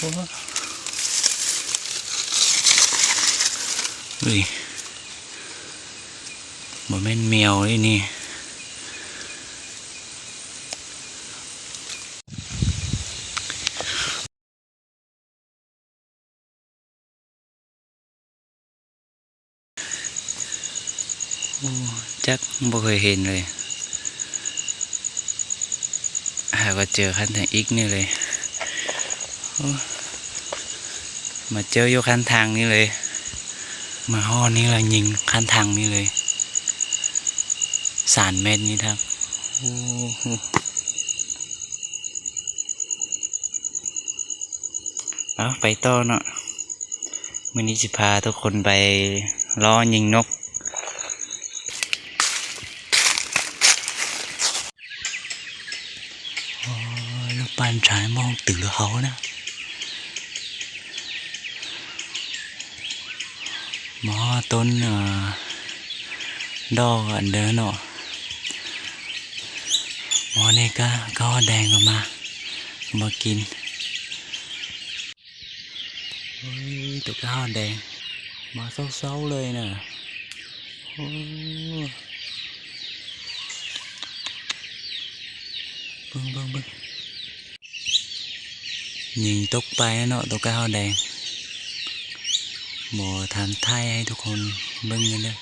ເອີຍ ບໍ່ແມ່ນແມວເດ້ນີ້. ໂອ້ ຈັກ ບໍ່ເຄີຍເຫັນເລີຍ. ຫາກວ່າເຈີຄັນທາງອີກນີ້ເລີຍ. ໂອ້ ມາເຈີຢູ່ຄັນທາງນີ້ເລີຍ. ມາຮອດນີ້ລະຍິງຄັນທາງນີ້ເລີຍ. ສາມແມັດນີ້ທັກ. ໂອ້ໂຫ. ເອົາ ໄປຕໍ່ເນາະ. ມື້ນີ້ຊິພາທຸກຄົນໄປລໍ້ຍິງນົກ. ໂອ້ຍ ລູກປານຊາຍມອງຕື້ເຮົານະ. ມາຮອດຕົ້ນ ເອີ ດອກອັນເດີເນາະ. ມາຮອດນີ້ກະ ກະຮອດແດງກໍມາ ມາກິນ. ໂອ້ຍ ໂຕກະຮອດແດງ ມາເຊົ້າໆເລີຍນະ. ໂອ້ ເບິ່ງໆໆ ຍິງຕົກໄປແລ້ວເນາະ ໂຕກະຮອດແດງ. ບໍ່ທັນຖ່າຍໃຫ້ທຸກຄົນເບິ່ງກັນເດີ.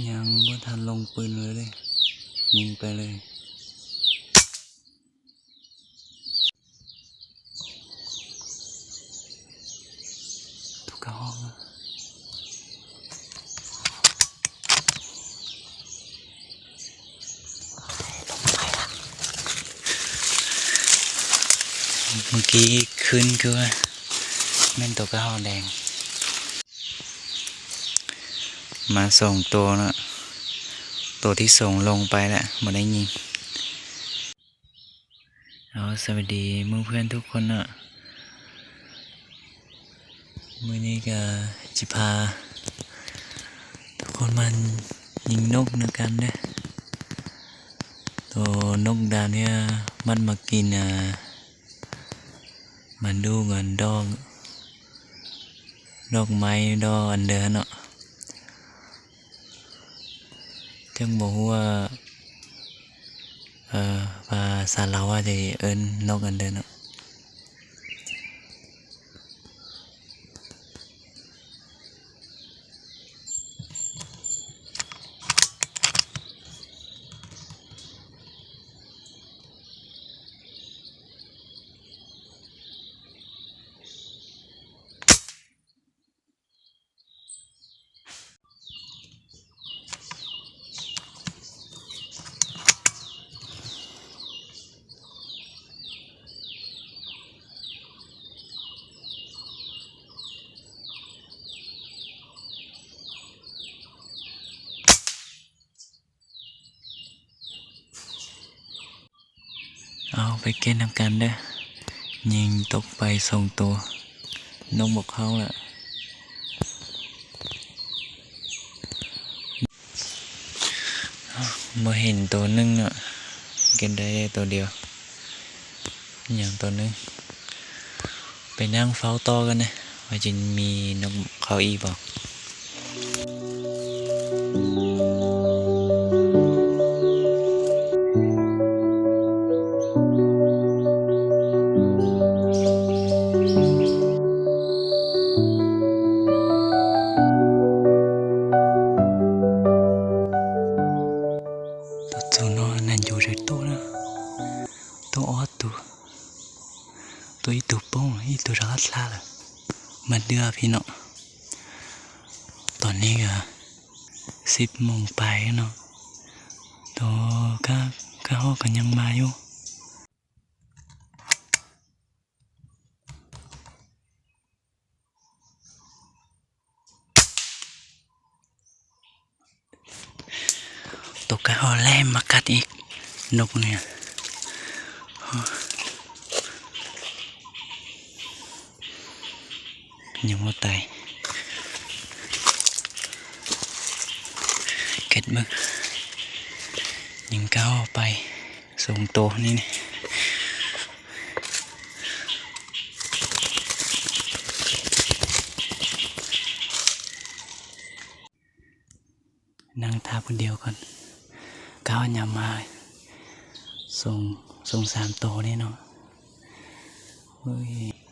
ຍັງບໍ່ທັນລົງປືນເລີຍເດ້ ຍິງໄປເລີຍ. ທຸກກະຮອກ ເມື່ອກີ້ຂຶ້ນຄືວ່າແມ່ນໂຕກະຮອກແດງ. ມາສອງໂຕເນາະ ໂຕທີສອງລົງໄປແລ້ວ ບໍ່ໄດ້ຍິງ. ເອົາ ສະຫວັດດີໝູ່ເພື່ອນທຸກຄົນເນາະ. ມື້ນີ້ກະຊິພາທຸກຄົນມາຍິງນົກນຳກັນເດີ້. ໂຕນົກດາວເນຍມັນມາກິນ ອາ ມາດູດອັນດອກ ດອກໄມ້ ດອກອັນເດີຫັ້ນເນາະ. ຈັ່ງບໍ່ຮູ້ວ່າ ເອີ ພາສາລາວວ່າຊິເອີ້ນນົກອັນເດີເນາະ. ເອົາ ໄປເກັບນຳກັນເດີ້. ຍິງຕົກໄປສອງໂຕ ນົກບໍ່ເຂົ້າລະ. ບໍ່ເຫັນໂຕໜຶ່ງເນາະ ເກັບໄດ້ໂຕດຽວ ຍັງໂຕໜຶ່ງ. ໄປນັ່ງເຝົ້າຕໍ່ກັນເດີ້ ວ່າຈະມີນົກເຂົ້າອີກບໍ່. ໂຕໂຕເນາະ ນັ້ນຢູ່ໃນຕູ້ນະ ໂຕອອດຕູ ໂຕອີຕູໂປ້ງ ອີຕູດາກາຊາລະ ມາເດືອພີ່ເນາະ. ຕອນນີ້ກະສິບໂມງປາຍເນາະ ໂຕກະ ກະຮອກກະຍັງມາຢູ່. ໂຕກະຮອກແຫຼມມາກັດອີກ ນົກນີ້ຍັງບໍ່ຕາຍ. ເກັດເບິ່ງ ຍິງກະຮອກໄປ. ສອງໂຕນີ້ ນັ່ງຖ້າຜູ້ດຽວກ່ອນ ກ້າວຍາມມາ ສອງ ສອງສາມໂຕນີ້ເນາະ ໂອ້ຍ.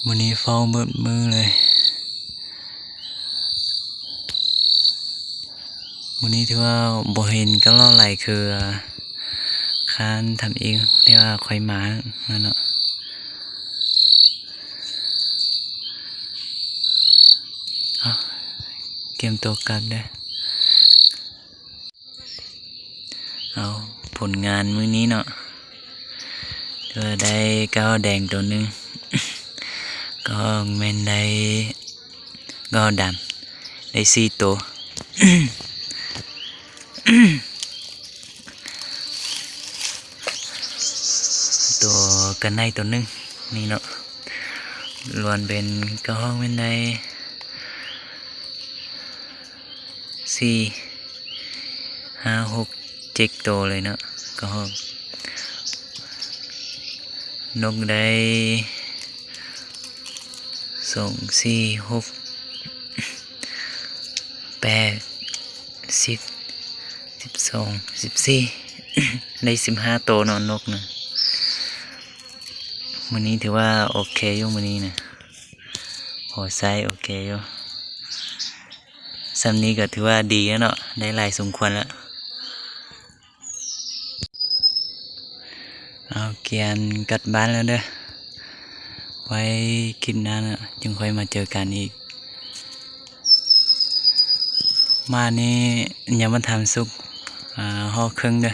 ມື້ນີ້ເຝົ້າເບິດມື້ເລີຍ. ມື້ນີ້ຖືວ່າບໍ່ເຫັນກະຫຼໍ່ຫຼາຍຄືຄານທຳອິງທີ່ວ່າຂ້ອຍມານັ້ນເນາະ. ເອົາ ກຽມຕົວກັບເດີ້. ເອົາ ຜົນງານມື້ນີ້ເນາະ, ກໍໄດ້ກະຮອກແດງໂຕໜຶ່ງ, ກະຮອກແມ່ນໄດ້ ກະຮອກດຳ ໄດ້ສີ່ໂຕ. ໂຕກະໄນໂຕໜຶ່ງນີ້ເນາະ, ລວມເປັນກະຮອກແມ່ນໄດ້ ສີ່ ຫ້າ ຫົກ ເຈັດໂຕເລີຍເນາະ ກະຮອກ. ນົກໄດ້ ສອງ ສີ່ ຫົກ ແປດ ສິບ ສິບສອງ ສິບສີ່ ໄດ້ສິບຫ້າໂຕເນາະ ນົກນະ. ມື້ນີ້ຖືວ່າໂອເຄຢູ່ ມື້ນີ້ນະ ພໍໃຊ້ໂອເຄຢູ່. ສ່ຳນີ້ກໍຖືວ່າດີແລ້ວເນາະ ໄດ້ຫຼາຍສົມຄວນແລ້ວ. ເອົາ ກຽນກັບບ້ານແລ້ວເດີ, ໄວ້ຄລິບໜ້າເນາະ ຈຶ່ງຄ່ອຍມາເຈີກັນອີກ. ມານີ້ຍັງບໍ່ທັນສຸກ ອາ ຫໍ່ເຄິ່ງເດີ.